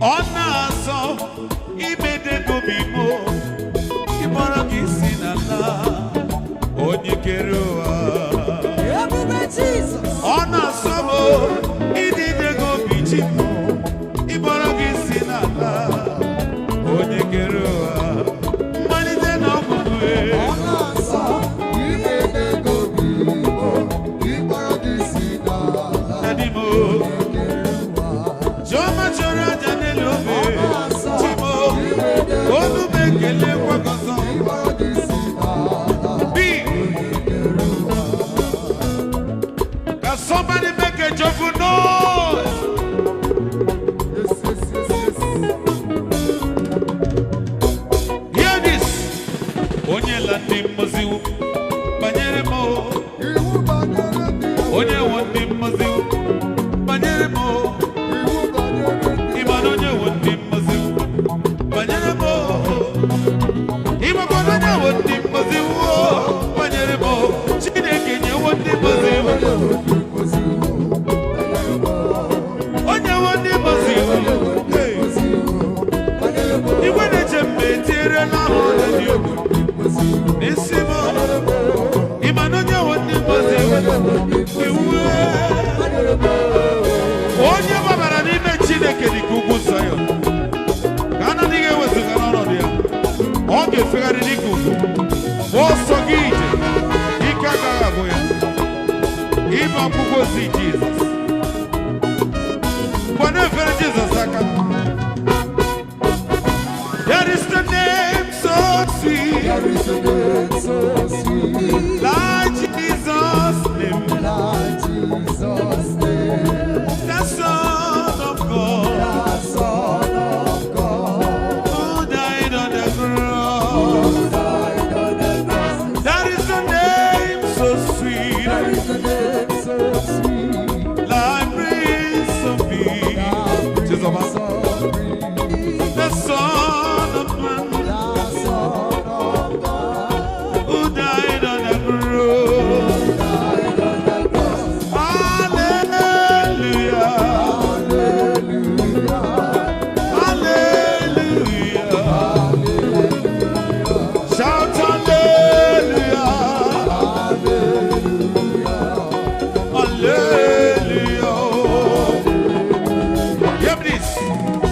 Ọ na-asọ imedego m imo ịkpọrọ gị si n'ala onye kere ụwa. Ebube Jizọs. Ọ na-asọ m ịdịdego obi chi m ịkpọrọ gị si n'ala onye kere ụwa, mmalite na ọgwụgwụ. Ọ na-asọ imedego gị Igbo, ịkpọrọ gị si n'ala. Daddy m, Chioma chọrọ aja n'elu obe. Chimo, olu m ekele kwakọsọ. Ịkpọrọ gị si n'ala. Bi. Can somebody make a joyful noise? Yes. Hear this. Onye la ndị mmoziwu banyere m o. Iwu banyere ndị Onye nwe ndị mmoziwu banyere m o. Iwu banyere ndị Ịma na onye nwe ndị mmoziwu banyere m o. Ịmakwa na onye nwe ndị mmoziwu o banyere m o. Chineke nyewo ndị mmoziwu. Onye nwe ndị mmoziwu. Hey. Igwe na-eche mgbe etierela ahụ ọdịdị ogwu n'isi m. Ịma na onye nwe ndị mmoziwu iwu. Onye gbabara n'ime Chineke dị ka ugwu Zayọn ka a na-adịghị ewezụga n'ọnọdụ ya. Ọ ga-efegharị dịka ugo, ma ọsọ gị ije, ike agaghị agwụ ya. Ịbụ akwụkwọ ozi Jizọs mgbe na-efere Jizọs aka. There is the name so sweet, There is a name so sweet, like Jesus' name, like Jesus' name, the Son of God, the Son of God, who died on the cross. Who died on the cross. There is a name so sweet, There is a name so sweet, like Prince of Peace, the Jesus, Prince of Peace, the Son of Man, the Son of God, who died on the cross. Who died on the cross. Hallelujah, Hallelujah, hallelujah. Shout hallelujah, hallelujah. Hear this.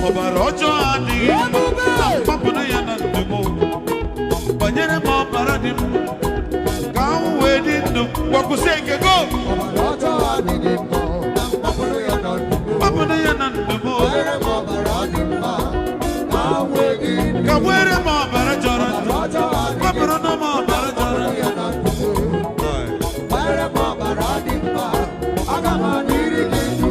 Ọbara ọjọọ adịghị mkpapụrụ ya na ndụ m. Banyere m ọbara dị m ka m wee dị ndụ. Gwakwụsị nke go. Ọbara ọjọọ adịghị mma na mkpapụrụ ya na ndụ m. Mkpapụrụ ya na ndụ m. Banyere m ọbara dị mma ka m wee dị ndụ. Ka were m ọbara jọrọ njọ. Ọbara ọjọọ adịghị Mkpapụrụ na m ọbara jọrọ mkpapụrụ njọ. Ya na ndụ m. Banyere m ọbara dị mma, aga m adịrị gị ndụ.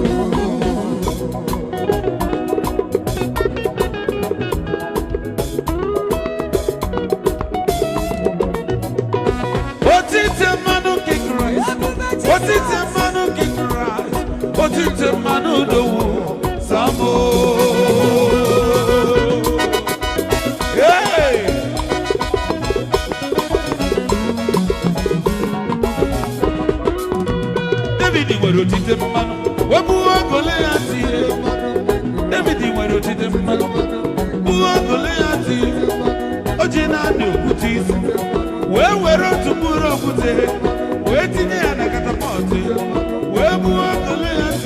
Otite mmanụ nke Kraịst, otite mmanụ nke Kraịst, otite mmanụ dowo samo. Hey! David nwere otite mmanụ wee gbuo Goliat. David nwere otite mmanụ gbuo Goliat. O ji naanị okwute isi wee were otu mkpụrụ okwute wee tinye ya na catapult, wee gbuo Goliat.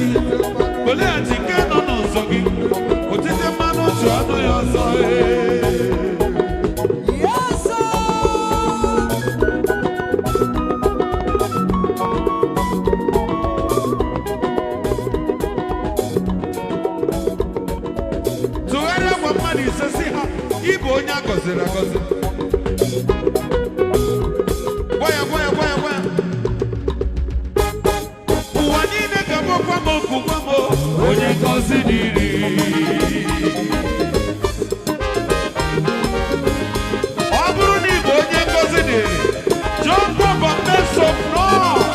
Goliat nke nọ n'ụzọ gị, otite mmanụ chụ ọnụ ya ọzọ, ee. Yes, sir. Tụgharịa gwa mmadụ ise, si ha, ịbụ onye a gọziri agọzi. Gwa ya, gwa ya, gwa ya, gwa ya. Ụwa niile ga-agbakwa m okwu, gwa m onye ngọzi dịrị. Ọ bụrụ na ị bụ onye ngọzi dịrị, jump up and make some noise.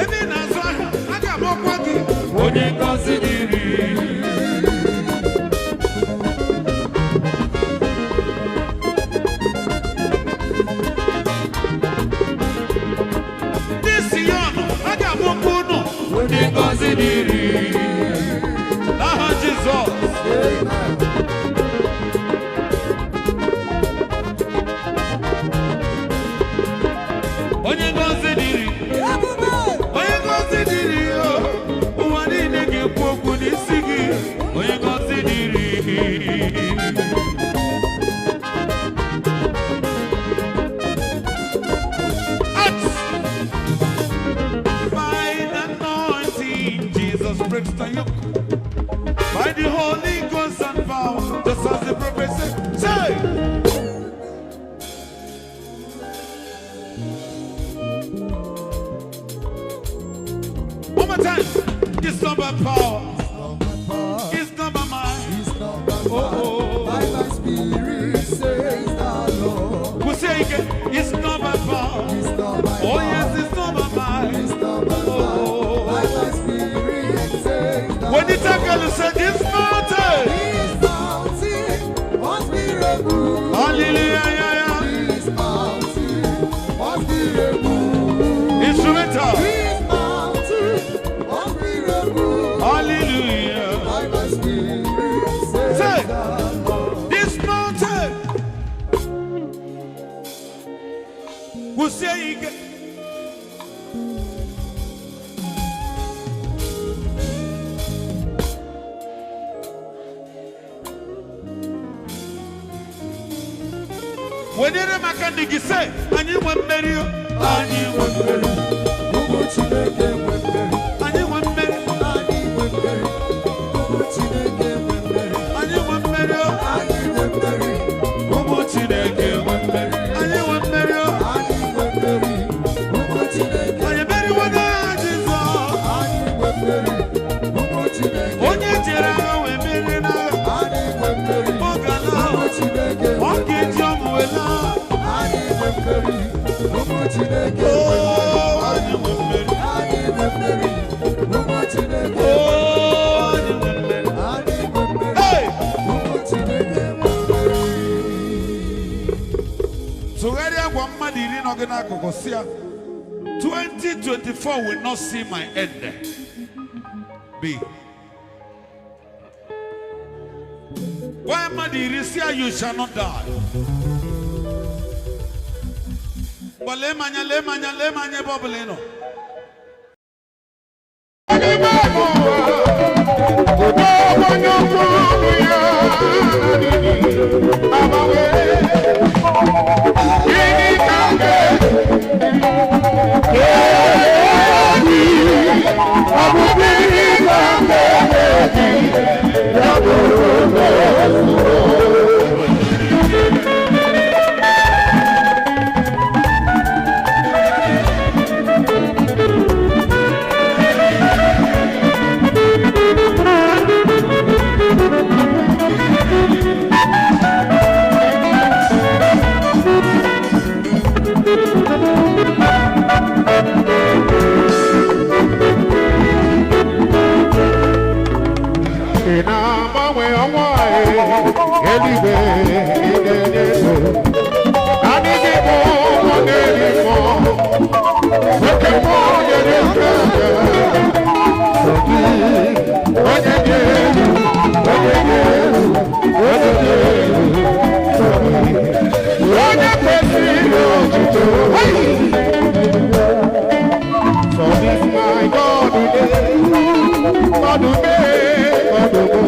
Ebe ị na-azụ ahịa, a ga-agbakwa gị onye ngọzi dịrị. dịrị n'aha Jizọs. Amen. Onye ngọzi dịrị, onye ngọzi dịrị o, ụwa niile ga-ekwu okwu n'isi gị. Onye ngọzi dịrị. Acts. By the anointing, Jesus breaks the yoke. By the Holy Ghost and power, just as the prophet said, say. One more time. It's not by power, it's not by might. It's not by Oh, oh, oh. might, by my spirit, says the Lord. We say again, it's not by power. It's not by Oh yes, power, it's not by might. it's not by Oh, oh, might, by my spirit, says the When the Lord. girl said this mountain, This mountain must be removed. hallelujah, yeah, yeah. This mountain must be removed. Instrumental, This mountain must be removed. hallelujah. By my spirit, says Say. the Lord. This mountain will say again. Wedere maka ndị gị sị, anyị nwe mmeri o. Anyị nwe mmeri, ụmụ Chineke nwe mmeri. Anyị nwe mmeri, Anyị nwe mmeri, ụmụ Chineke nwe mmeri. anyị nwe mmeri o. Anyị nwe mmeri, Ụmụ Chineke nwe mmeri. Anyị nwe mmeri o. anyị nwe mmeri, ụmụ Chineke. Anyị emeriwo n'aha Jizọs. Anyị nwe mmeri, ụmụ Chineke. Onye jere agha wee merie n'agha. Anyị nwe mmeri, Ọ ga-ala. ụmụ Chineke Ọ nwe mmeri. ga-eji ọṅụ wee laa. Anyị nwe mmeri, ụmụ Chineke nwe mmeri. Oo, anyị nwe mmeri. Anyị nwe mmeri, ụmụ Chineke. Oo, anyị nwe mmeri. Anyị nwe mmeri, Hey! ụmụ Chineke nwe mmeri. Tụgharịa gwa mmadụ 10 nọ gị n'akụkụ si ya, 2024 will not see my end. B. Gwa mmadụ 10 si ya, you shall not die. Ngwa lee m anya, lee m anya, lee m anya ebe ọ bụla ị nọ. Ị na-agbanwe ọnwa eluigwe ị na-enye ego. Anyị gị bụ ụmụ na-eri mmụọ, oke mmụọ nyere oke aja. Onye dị elu, onye dị elu, onye dị elu, onye kwesịrị otuto. For this my God today. God mee, God mụ,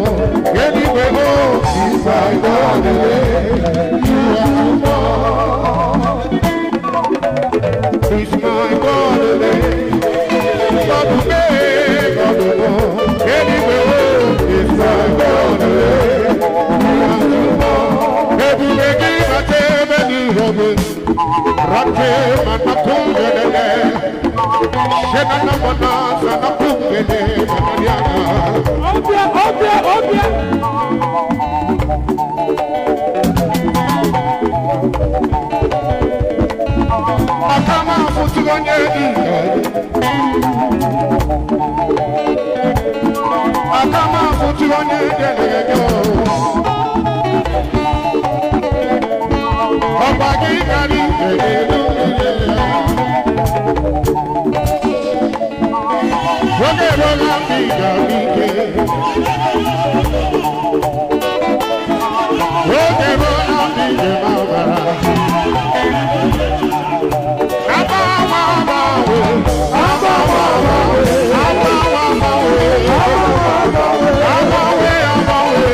eluigwe o, is my God today. You are God. Is my God today. God mee, God mụ, eluigwe o, is my God today. You are God. Ebube gị bata ebe niile bụ, rate mana kụngelele. Shenana mana sana kungele manariana. Ọbịa, ọbịa, ọbịa. Akama futugonye ike. Akama futugonye delege. Ọba gị gari elu ile. Oge eruola mgbe Oge bụ na ndị njem amara. Agbanwe agbanwe, agbanwe agbanwe, agbanwe agbanwe,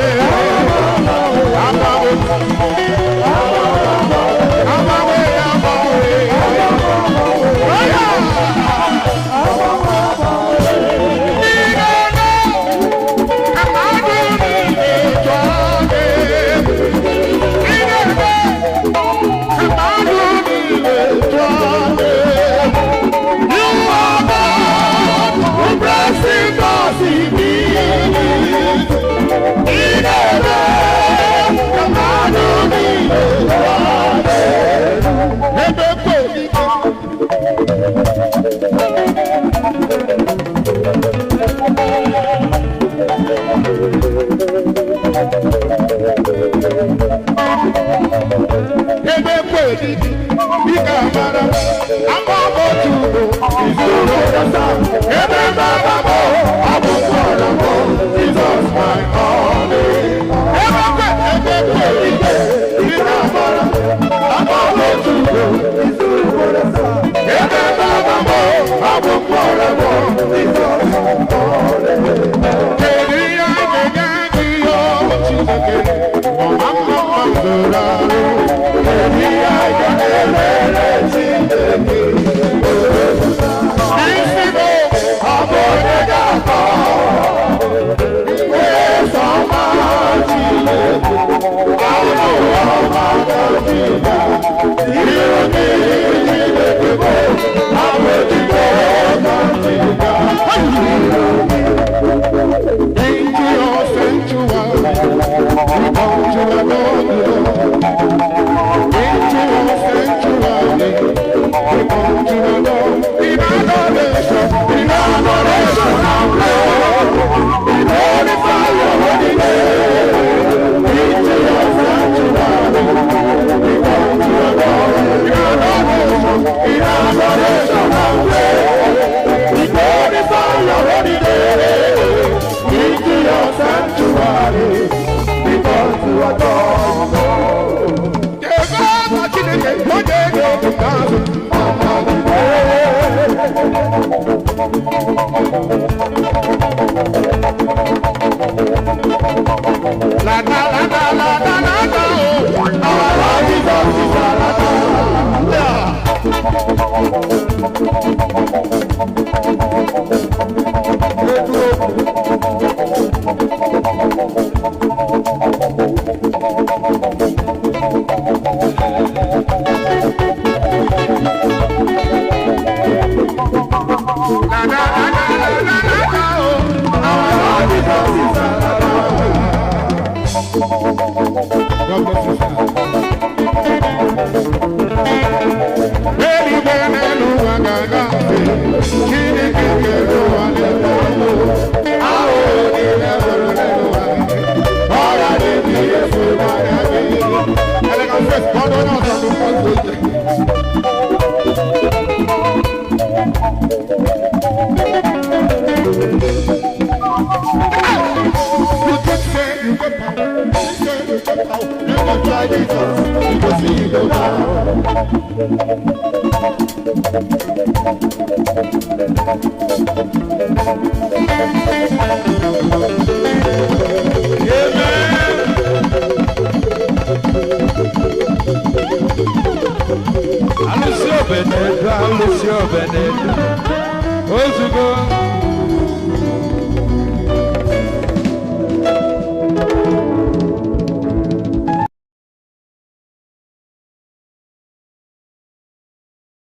agbanwe agbanwe, agbanwe, agbanwe agbanwe. Ebe kwe ebe kwe dike dike amara aka ọbụ otu ugbo izuru dasa ebe mbaba bụ ọ bụ mkpọrọ bụ Jizọs my all. Ebe kwe ebe kwe dike dike amara aka ọbụ otu ugbo izuru dasa ebe mbaba bụ ọ bụ mkpọrọ bụ Jizọs my all. Kedu ihe a ga-enye gị o Chineke ọma mma mma zoro arụ? Kedu ihe a ga-emere Chineke? Isi bụ ọ bụ onye ga-akọ mmeso ọma Chineke, ọnụ ọma Chineke, iru gị Chineke bụ ọ bụ ojikọ Chineke. Into your sanctuary, we come to adore you. Into your sanctuary, we come to adore. In adoration, in adoration and prayer, we glorify your holy name. Into your sanctuary, we come to adore. In adoration, in adoration and prayer, we glorify your holy name. Into your sanctuary, we come to adore. Jehova Chineke, onye ga-ebu azụ, La la la la la la la la oh. Our Lord Jesus is our Lord. La la la la la la la la oh. Our Lord Jesus is our Lord. God bless you, sir. Eluigwe n'elu ụwa ga-agafe, Chineke kere ụwa n'elu ọnwụ. Ahụhụ niile hụrụ n'elu ụwa gị, ọrịa dị ihe furu n'anya gị. Elegant face, ka ọ dị onye ọzọ n'ụkwụ ndụ oche. You think say you get power, you say you get power, you go try Jesus, you go see you go down. Alụsị obenedo, alụsị obenedo, ozugbo.